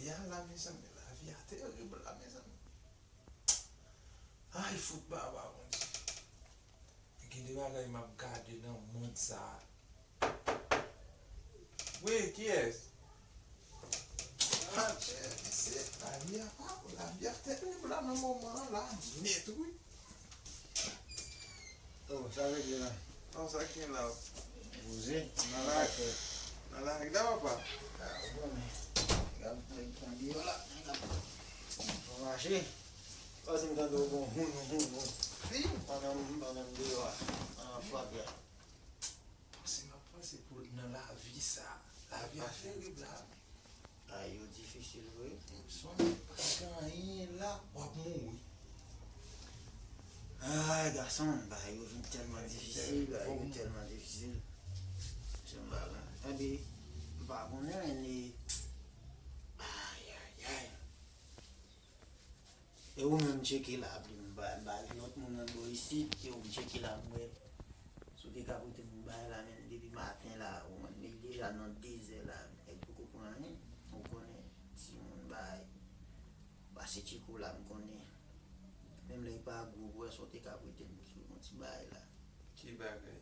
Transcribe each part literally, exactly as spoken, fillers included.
Ya la, mezanmi, lavi a terib la, mezanmi. Ay, fout baba, Bondye. Gen de bagay m ap gade nan mond sa a. Wi, kiyès? Adje, mesye, lavi a pa, lavi a terib la nan moman an la, nèt, wi. Oh, sa vle di la? Oh, sa gen la? Poze. Nan la, nan la, gade papa. Ah, ou konnen. Gade, gade, gade, yo la. Gade. Mache. Pase m tande w bon, hounou, hounou. Wi. Pandan m, pandan m deyò a, pandan m frape a. Panse m ap panse pou nan lavi sa. Lavi a terib la. Bagay yo difisil vre. Sonje pa gen anyen la, w ap mouri. Ay, gason, bagay yo vin tèlman difisil, bagay yo tèlman difisil. Se m pa konn. Epi, m pa konnen, men, ay, ay, ay. E ou menm tcheke la, m ba, m ba lòt moun nan bò isit, e ou m tcheke la, m wè. Si w te ka pote m yon bagay la, men depi maten la, ou konn li deja nan dezè la, nèg poko pran anyen. Ou konnen, timoun bay, pase tcheke w la, m konnen. Menm lè li pa gwo, ou wè sa w te ka pote m, sou yon ti bagay la. Ki bagay?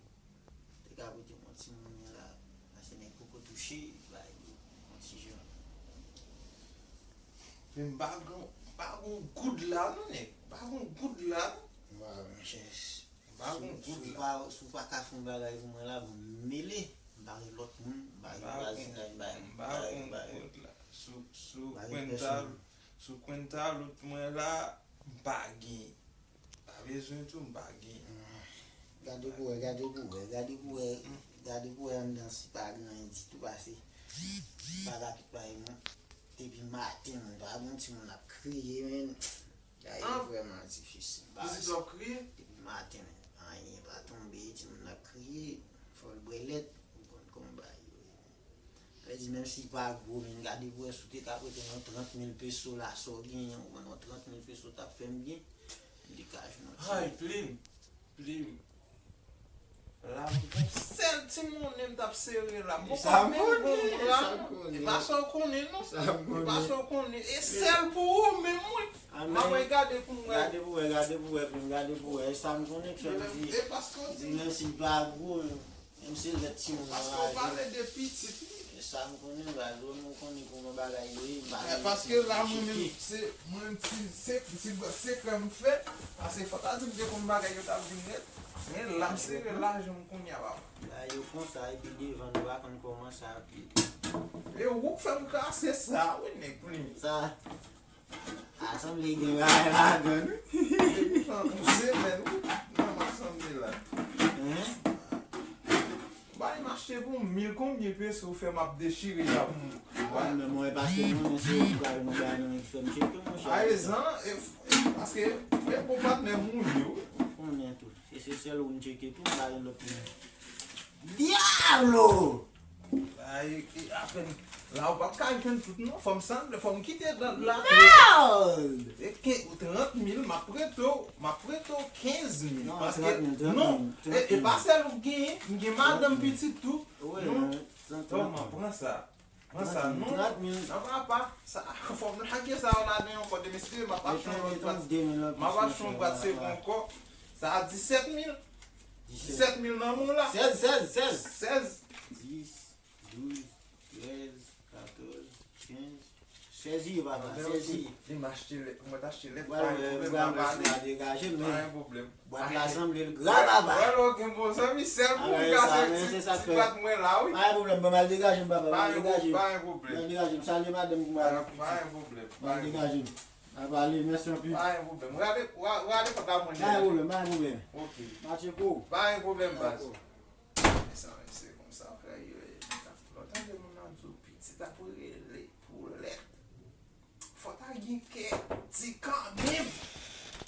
Te ka pote m yon ti monnen la, paske nèg poko touche, bay, yon ti jan. Men m pa gon, m pa gon goud la non, nèg. M pa gon goud la non. Wa, monchè. M pa gon goud la. Si w pa, si w pa ka fè yon bagay pou mwen la, bon, m mele. M pa gen lòt moun, m pa gen vwazinay, m pa gen, m pa gen, m pa gen, m pa gen pèsonn. Sou, sou kwenta, sou kwenta lout mwen la, m pa gen. Pa bezwen tou, m pa gen. Gade pou wè, gade pou wè, gade pou wè, gade pou wè anndan si pa gen anyen ditou pase. M pa ka tout bagay non. Depi maten, m pa gon timoun ap kriye, men. Bagay yo vrèman difisil. Pitit w ap kriye? Depi maten, anyen pa tonbe, timoun ap kriye, fò l bwè lèt, ou konn kòman bagay yo ye. Sa vle di, menm si pa gwo, men gade pou wè si w te ka prete m yon trant mil peso la, sa w genyen, ou konn yon trant mil peso t ap fè m byen, m te ka jwenn yon ti. Ay, plim, plim. La, m gon sèl ti monnen m t ap sere la. M poko menm gon bra non. E pa sa w konnen non. E pa sa w konnen. E sèl pou ou menm, wi. Mwen gade pou m wè. Gade pou wè, gade pou wè, plim, gade pou wè. E sa m konnen k fè m di, di menm si l pa gwo, menm si l lèt timoun nan raje. Paske w pale de pitit, wi. E sa m konnen, baz, ou menm ou konnen kòman bagay yo ye, m pa gen. Paske la, mwen menm, se, mwen, ti, se, ti sekrè m fè, paske fò ta di m te konn bagay yo t ap vin nèt. Men la m sere lajan m kounye a, papa. Bagay yo konsa, epi devan nou pa konn kòman sa ap ye. E ou k fè m kase sa, wi, nèg plim. Sa. A sanble gen bagay ladan wi. Depi nan yon semèn wi, nan m ap sanble la. Hein? Bay m achte pou mil konbyen peso ou fè m ap dechire sa pou mwen. Mwen menm mwen paske mwen se ou ki pral mwen bay nan men ki fè m tcheke monchè. Ayezan, e, e, paske e bon patnè m ou ye wi. Konnen tou. Se, se sèl ou m tcheke tou, m pa gen lòt moun. Diablo! Ay, e, apèn la ou p ap ka jwenn tout non, fò m sanble, fò m kite dan la. Mèd! E ke trant mil, m ap prete w, m ap prete w kenz mil. Non, paske trant mil, trant mil, non, e, e pa sèl ou k genyen, m gen madanm, pitit tou. Wi, non, trant mil. Pran sa. Pran sa non. Trant mil. Non papa, sa, fò m lage sa yo ladan ankò, demen si Dye vle, m ap achte yon lòt bwat. M ap achte yon bwat sevo ankò. Sa a disèt mil. Disèt mil nan men w la. Sèz, sèz, sèz. Sèz. Dis, douz, trèz, katòz, kenz, sèz ye papa, sèz ye. Li m achte lèt, mwen t achte lèt, pa gen pwoblèm, n a pale. Pa gen pwoblèm. Bwat la sanble l gra papa. Wè lè w gen bon zanmi, sèl pou ou kase ti bwat mwen la wi. Pa gen pwoblèm, ban m al degaje m papa, ban m al degaje m. Pa gen pwoblèm. Ban m degaje m, salye madanm pou mwen. Pa gen pwoblèm. Ban m degaje m. N a pale, mèsi anpil. Pa gen pwoblèm. Rale, rale kòb la mwen. Pa gen pwoblèm, pa gen pwoblèm. Ok. Matye kou. Pa gen pwoblèm baz. Dakò. Men sa, men se